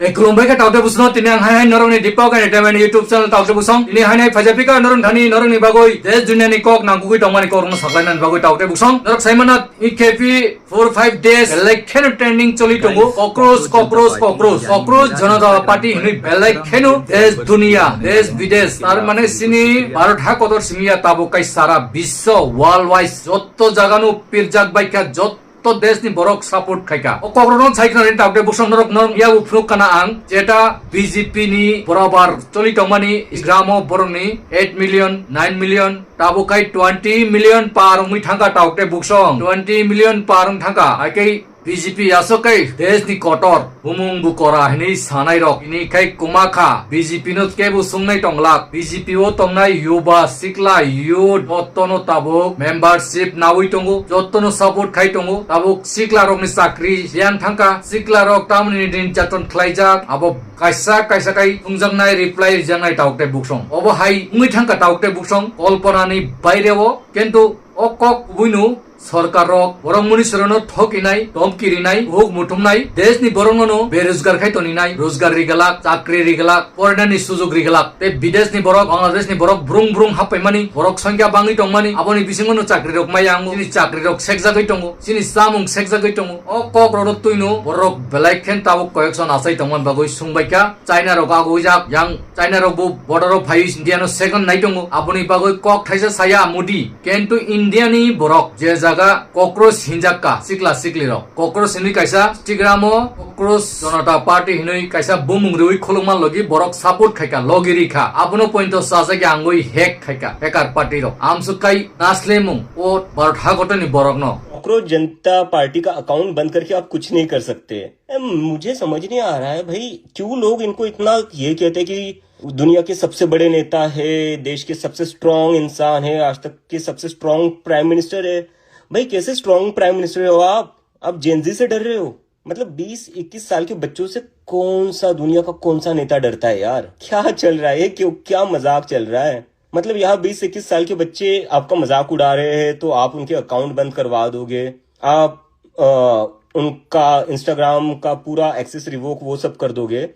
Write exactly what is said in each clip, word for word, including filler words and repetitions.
Tei khulumbai khe taote busno tini ang hai hai norokni Deepak Entertainment YouTube channel taote busong. Tini hai hai phaijapika norok thani norokni bagwi desh duniani kok nangkukwi tongmani kokrokno saklainani bagwi taote busong. Norok saimana E K P four five days belai kheno trending choli tongo. Cockroach, cockroach, cockroach, cockroach Janata Party hinwi belai kheno desh duniya, desh bidesh, tar mane sini Bharat ha kotor simi ya, tabuk kai sara biswa, world wise, jotto jagano pirjak baikha, jotto deshni borok support khaikha. O kokrokno sai khna rin taote busong norok norok yabu phunuk kana ang, jeta B J P ni borobar choli tongmani gramo borokni eight million, nine million, tabuk kai twenty million par wngwi thangkha taote busong, twenty million par wng thangkha. Hai khe B J P aswk kai deshni kotor, bumung bukora hinwi sanai rok, ini khai kwma kha, B J P no kebo sungnai tonglak, B J P o tongnai yuba, sikla, youth, jottono tabuk membership nawi tongo, jottono support khai tongo, tabuk sikla rokni chakri yang thangkha, sikla rok tamni nirjaton khlaijak, abo kaisa kaisa kai thungjaknai reply rijaknai taote busong. Obo hai wngwi thangkha taote busong, kolponani baireo, kintu o kok buino sorkar rok borok munisorono thokinai, tomki rinai, buhuk muthumnai, deshni borokno berojgar khai toninai, rojgar rigalak, chakri rigalak, porinani sujog rigalak, tei bideshni borok, Bangladeshni borok brung brung happaimani, borok songkha bangwi tongmani, aboni bisingono chakri rok maya wngo, chini chakri rok sekjagwi tongo, chini chamung sekjagwi tongo. O kok rok twino borok belai khen tabuk koyekson achai tongmani bagwi sungbaikha, China rok agujak, yang China rok bo border o phai India no second nai tongo, aboni bagwi kok thaisa saya Modi. Kintu India ni borok je jaga cockroach hinjak ka, sikla sikli rok. Cockroach hinwi kaisa Instagram o cockroach Janata Party hinwi kaisa bumung riwi khulukma logi borok support khaika, logi rikha. Abono pointo sajak angwi hack khaika, hacker party rok. Amsuk kai naslemung o Bharat hagotoni borok no. Cockroach जनता पार्टी का अकाउंट बंद करके आप कुछ नहीं कर सकते। ए, मुझे समझ नहीं आ रहा है भाई, क्यों लोग इनको इतना ये कहते हैं कि दुनिया के सबसे बड़े नेता है, देश के सबसे स्ट्रांग इंसान है, आज तक के सबसे स्ट्रांग प्राइम मिनिस्टर है। भाई, कैसे स्ट्रांग प्राइम मिनिस्टर हो आप? आप जेनजी से डर रहे हो? मतलब, बीस इक्कीस साल के बच्चों से कौन सा, दुनिया का कौन सा नेता डरता है यार? क्या चल रहा है? क्यों, क्या मजाक चल रहा है? मतलब, यहाँ बीस इक्कीस साल के बच्चे आपका मजाक उड़ा रहे हैं, तो आप उनके अकाउंट बंद करवा दोगे, आप, अ, उनका इंस्टाग्राम का पूरा एक्सेस रिवोक, वो सब कर दोगे।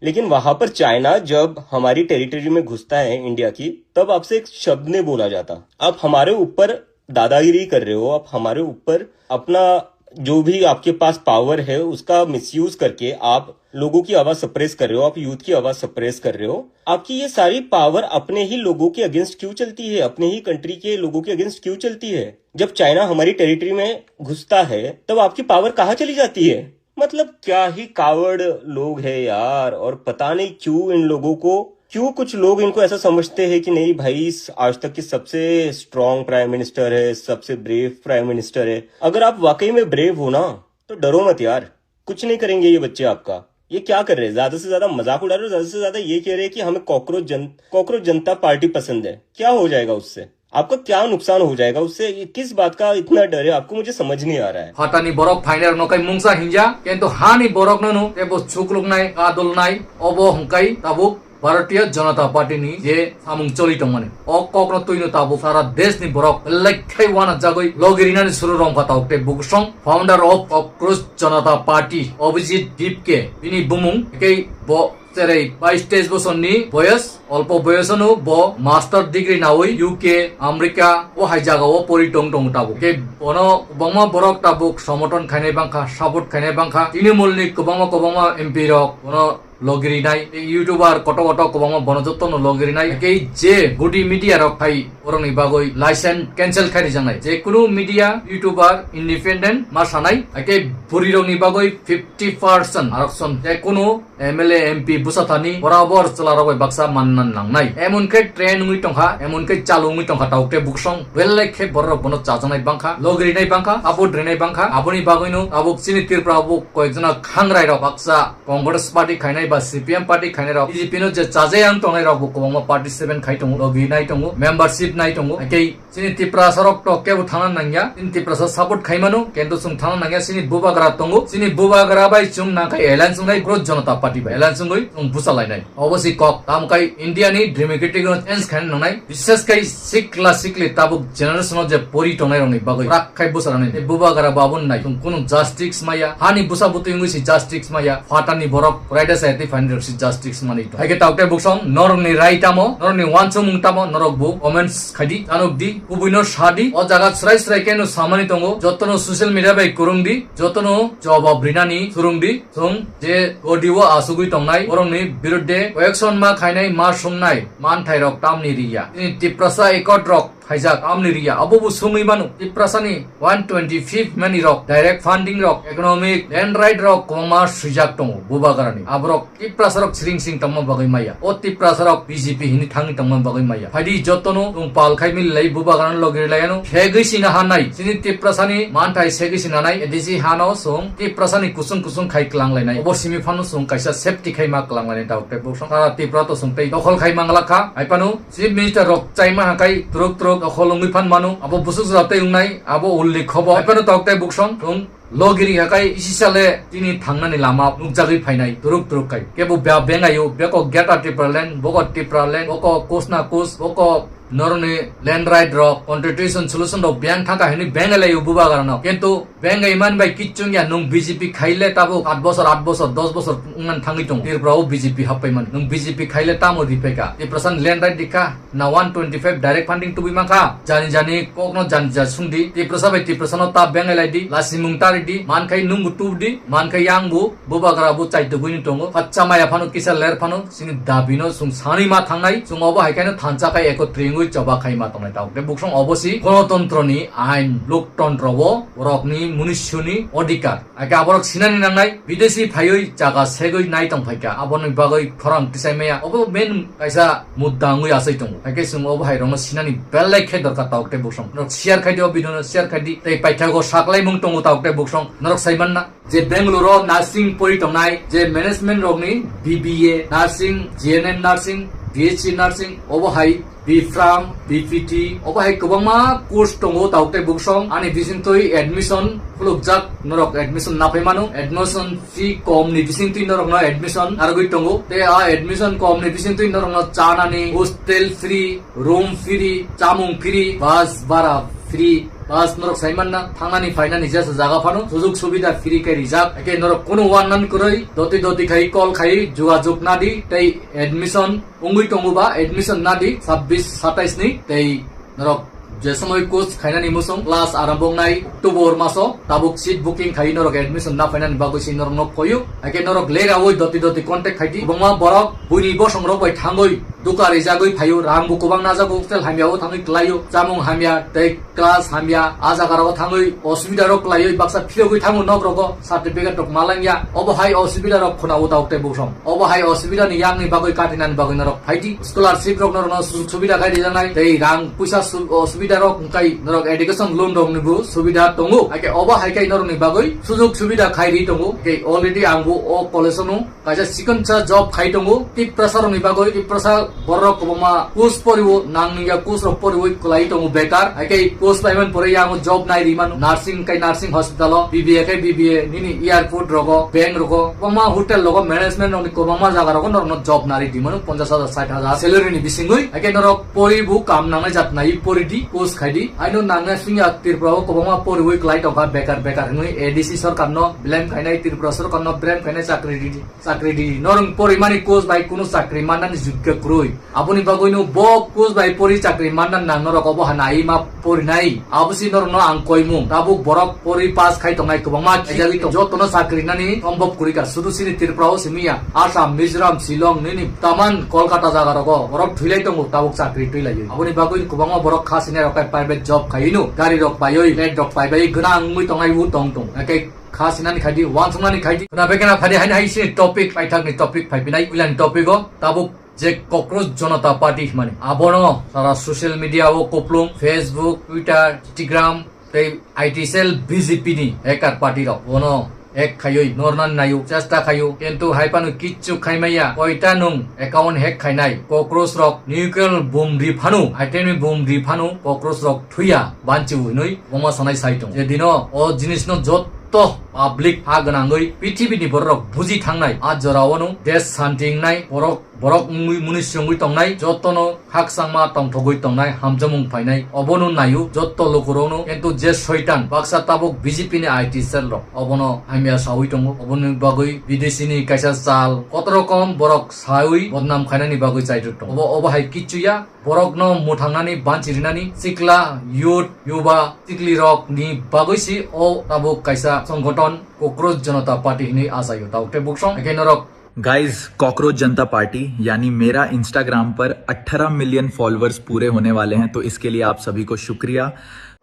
लेकिन वहां पर चाइना जब हमारी टेरिटरी में घुसता है इंडिया की, तब आपसे एक शब्द नहीं बोला जाता। आप हमारे ऊपर दादागिरी कर रहे हो, आप हमारे ऊपर अपना जो भी आपके पास पावर है, उसका मिसयूज करके आप लोगों की आवाज सप्रेस कर रहे हो, आप यूथ की आवाज सप्रेस कर रहे हो। आपकी ये सारी पावर अपने ही लोगों के अगेंस्ट क्यों चलती है, अपने ही कंट्री के लोगों के अगेंस्ट क्यों चलती है? जब चाइना हमारी टेरिटरी में घुसता है, तब आपकी पावर कहाँ चली जाती है? मतलब, क्या ही कावड़ लोग हैं यार, और पता नहीं क्यों इन लोगों को, क्यों कुछ लोग इनको ऐसा समझते हैं कि नहीं भाई, आज तक की सबसे स्ट्रांग प्राइम मिनिस्टर है, सबसे ब्रेव प्राइम मिनिस्टर है। अगर आप वाकई में ब्रेव हो ना, तो डरो मत यार, कुछ नहीं करेंगे ये बच्चे आपका। ये क्या कर रहे हैं? ज्यादा से ज्यादा मजाक उड़ा रहे हो, ज्यादा से ज्यादा ये कह रहे हैं कि हमें कॉकरोच जन-, कॉकरोच जनता पार्टी पसंद है। क्या हो जाएगा उससे? आपका क्या नुकसान हो जाएगा उससे? ये किस बात का इतना डर है आपको? मुझे समझ नहीं आ रहा है। Phatani borok phainai rokno kai mungsa hinja, kintu hani borokno no tebo chukluknai, kadulnai, obo hwnkhe tabuk Bharatiya Janata Party ni je samung choli tongmani. O kokno twino tabuk sara desh ni borok belai khai wana jagwi logi rinani suru romkha tabuk tei bukusong founder of Cockroach Janata Party Abhijit Dipke bini bumung tei bo Cherai bais teis bosorni boyos, olpo boyosano bo master degree nawi U K, America o hai jagao pori tong tongo tabuk. Khe bono kwbangma borok tabuk somoton khainai bangkha, support khainai bangkha. Trinamool ni kwbangma kwbangma M P rok bono logirinai, tei YouTuber koto koto kwbangma bono jotono logirinai. Khe je gudi media rok hai borokni bagwi license cancel khai rijaknai. Je kunu media, YouTuber, independent ma sanai, hakhe bwrwi rokni bagwi fifty percent arokson. Je kunu M L A, M P bwsa thani borabor chwla rok bai baksa manna nangnai. Emon khe trend wngwi tongkha, emon khe chalu wngwi tongkha, tabuk tei buksong belai khe borok rok bono chajaknai bangkha, log rinai bangkha, abo rinai bangkha. Aboni bagwino tabuk chini Tripura o bo koyekjona khangrai rok baksa Congress party khainai ba C P M party khainai rok, B J P no je chajai ang tongnai rok bo kwbangma participant khai tongo, logi nai tongo, membership nai tongo. Hakhe chini Tiprasa rok to kebo thangna nangya, chini Tiprasa support khai mano, kento chwng thangna nangya, chini bubagra tongo, chini bubagra bai chwng nangkhai alliance wngnai Bharat Janata Party bai, alliance wngwi chwng bwsa lainai. Obo si kok, tamo khai India ni democratic no change khaina nangnai, bishes khai sikla sikli tabuk generation o je pori tongnai rokni bagwi rak khai bwsa rani bubagra babun nai, chwng kunu justice maya, hani bwsa bwtwi wngwi si justice maya, phatani borok raida sayatwi phaini rok si justice mani tong. Haikhe tawkte buksong, norokni rai tamo, norokni wansukmung tamo, norok bo comments khaidi, chanukdi, kubuino sadi, o jaga srai srai keno samani tongo, jotono social media bai kwrwngdi, jotono jobab rinani swrwngdi, chwng je godiwo asugwi tongnai, borokni birudde koyekson ma khainai, ma sumnai, manthairok tamni riya. Chini Tiprasa accord rok khaijak tamni riya, abo bo sumwi mano. Tiprasani one twenty-fifth mani rok, direct funding rok, economic, land right rok kwbangma swijak tongo bubagrani. Aborok Tiprasa rok siring siring tongma bagwi maya. O Tiprasa rok B J P hini thangwi tongma bagwi maya. Phaidi jotono chwng pal khai mili lai bubagrano logi lai ano. Segwi sina hanai. Chini Tiprasani manthai segwi sina nai. A D C hano chwng Tiprasani kusung kusung khai klang lainai. Obo simi phano chwng kaisa safety khai ma klang lainai tawkte buksong. Sara Tipra to chwng tei dokhol khai manglak kha. Hai phano Chief Minister rok chaima hakai turuk turuk dokhol wngwi phan mano. Abo busuk jora tei wngnai. Abo ulli khobor. Hai phano tawkte buksong chwng Logiri hakai isi sale tini thangnani lama nukjagwi phainai turuk turuk kai. Kebo bia bengayo, beko Greater Tipraland, boko Tipraland, boko Kusna Kus, boko noroni land right rok, constitution solution rok beng thangka hini bengalai bubagrano. Kintu bengai man bai kichung ya, nung B J P khaile tabuk at bosor, at bosor, dos bosor wngnan thangwi tongo. Tripura o B J P happai man. Nung B J P khaile tamo ripaika. Tiprasan land right dikha. Na one twenty-five direct funding tubui mankha. Jani jani kokno jani jani sungdi. Tiprasa bai Tiprasano ta bengai laidi. Lasimung taridi. Mankhai nungbo tubdi. Mankhai yangbo. Bubagra bo chaitugwini tongo. Phatsa maya phano kisa ler phano. Chini dabino chwng sanwi ma thangnai. Chwng obo hai khaino thansa khai ekotri wngwi choba khai ma tongnai tao. Tei buksong obo si gonotontroni ain, loktontro o borokni munusyoni odhikar. Hakhe aborok sinani nangnai, bidesi phaiwi jaga segwi nai tong phaikha, aboni bagwi khorang tisai maya. Obo main kaisa mudda wngwi achai tongo. Hakhe chwng obo hai rokno sinani belai khe dorkar tawk tei buksong. Norok share khai di, o video no share khai di. Tei paithago saklaimung tongo tawk tei buksong. Norok sai manna je Bangalore o nursing pori tongnai, je management rokni B B A nursing, G N M nursing, B H C nursing, obo hai B Pharm, B P T, obo hai kwbangma course tongo tawk tei buksong. Ani bisingtwi admission khulukjak, norok admission naphai mano. Admission fee kom ni bisingtwi norokno admission narwgwi tongo. Tei a admission kom ni bisingtwi norokno chanani, hostel free, room free, chamung free, bus bara free, bus norok sai manna, thangnani phainani jesa jaga phano sujug subida free khe rijak. Hakhe norok kunu wannani kwrwi doti doti khai call khai jugajug nadi tei admission wngwi tongo ba admission nadi sabbish satais ni tei norok je somoi course khainani musung class arambo wngnai October maso tabuk seat booking khai norok admission na phainani bagwi se norok nok koyu. Hakhe norok lerawi doti doti contact khaidi. Kwbangma borok buini bosong rok bai thangwi duka rijagwi phaio, rang bo kwbang najago, hostel hamya o thangwi klaio, chamung hamya tei class hamya, a jaga rogo thangwi osubida rok kwlaiwi baksa phirogwi thango nok rogo, certificate rok malangya. Obo hai osubida rok khuna o tawk tei buksong. Obo hai osubida ni yang ni bagwi katinani bagwi norok phaidi. Scholarship rok norokno sujug subida khai rijaknai tei rang puisa su-, osubida rok wngkai norok education loan rok ni bo subida tongo. Hakhe obo hai khai norok ni bagwi sujug subida khai ri tongo. Hakhe already ang bo o college o no kaisa sikonsa job khai tongo. Tiprasa rokni bagwi, Tiprasa borok kwbangma course poriwo, nangya course rok poriwi kwlai tongo bekar. Hakhe course paimani pore yango job nai rimano. Nursing kai nursing hospital o, B B A kai B B A, nini airport rogo, bank rogo, kwbangma hotel rogo, management rokni kwbangma jaga rogo norokno job nari dimano, ponchash hajar, sait hajar salary ni bisingwi. Hakhe norok poribo kam nangnai jat nai poridi, course khaidi. Aino nangna singya Tripura o kwbangma poriwi kwlai tongkha bekar bekar hinwi A D C sarkar no blame khainai, Tripura sarkar no blame khainai, chakri ridi. Chakri di, norok porimani course bai kunu chakri mannani jukya kwrwi. Aboni bagwino bo course bai pori chakri manna nang norok obo hana ai ma porinai. Abo si norokno ang koimung. Tabuk borok pori pass khai tongnai kwbangma khijagwi tong. Jotono chakri nani sombhob kwrwi ka. Sudu sini Tripura o simi ya. Assam, Mizoram, Shillong, nini taman Kolkata jaga rogo borok thwilai tongo tabuk chakri twilaiwi. Aboni bagwi kwbangma borok kha sinai rok kai private job khaino. Gari rok paiwi, flat rok paibai gwnang wngwi tongnai u tong tong. Hakhe kha sinani khaidi, wansuknani khaidi. Khna bekena phadi haini hai sini topic, paithakni topic phaipinai, uilani topic o tabuk je Cockroach Janata Party himani. Abono sara social media o kuplung, Facebook, Twitter, Instagram, tei I T cell B J P ni hacker party rok. Bono hack khaiwi nornani naio, chesta khaio, kintu hai phano kichu khaimaya. Koita nwng account hack khainai cockroach rok nuclear bomb ri phano, atomni bomb ri phano cockroach rok thuya banchi hinwi boma sanai sai tongo. Je dino o jinisno jotto public ha gwnangwi pithibini borok buji thangnai, a jorao nwng desh santi wngnai borok, borok wngwi munisyo wngwi tongnai, jottono khakchangma tongthogwi tongnai, hamjamung phainai, obono naio jotto lukurokno. Kintu je soitan baksa tabuk B J P ni I T cell rok obono hamya sawi tongo, oboni bagwi bidesi ni kaisa chal koto rokom borok sawi bodnam khainani bagwi chaitok tongo. Obo, obo hai kichu ya, borokno mwthangnani banchi rinani sikla, youth, yuba, sikli rok ni bagwi si o tabuk kaisa songgothon Cockroach Janata Party hinwi achaio. Tabuk tei buksong, haikhe norok guys, cockroach जनता पार्टी यानी मेरा इंस्टाग्राम पर अठारह million followers पूरे होने वाले हैं, तो इसके लिए आप सभी को शुक्रिया।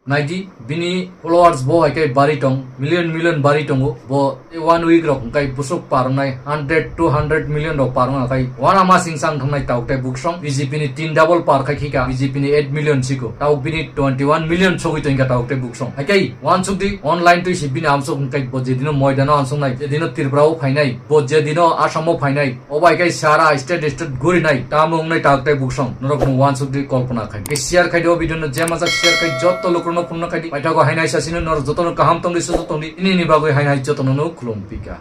Naidi, bini followers bo hai khe bari tong, million million bari tongo. Bo tei one week rok hwnkhe busuk par wngnai hundred, two hundred million rok par wngkha khai wana masing chang thumnai tabuk tei buksong. B J P ni tin double par khai khika, B J P ni eight million siko. Tabuk bini twenty one million sogwi tongkha tabuk tei buksong. Hai khe wansuk di, online twi si bini amsuk hwnkhe bo jedino moidano ansuknai, jedino Tripura o phainai, bo jedino Assam o phainai, o bai khe sara state state gurinai, tamo wngnai tabuk tei buksong. Norok no wansuk di, kolpona khai di. Share khai di o video no, je majak share khai, jotto lukurok no phunukna khai di. Paithago hainai sasino norok jotono kaham tong di, sujuk tong di. Ini ni bagwi hainai jotono no khulum pika.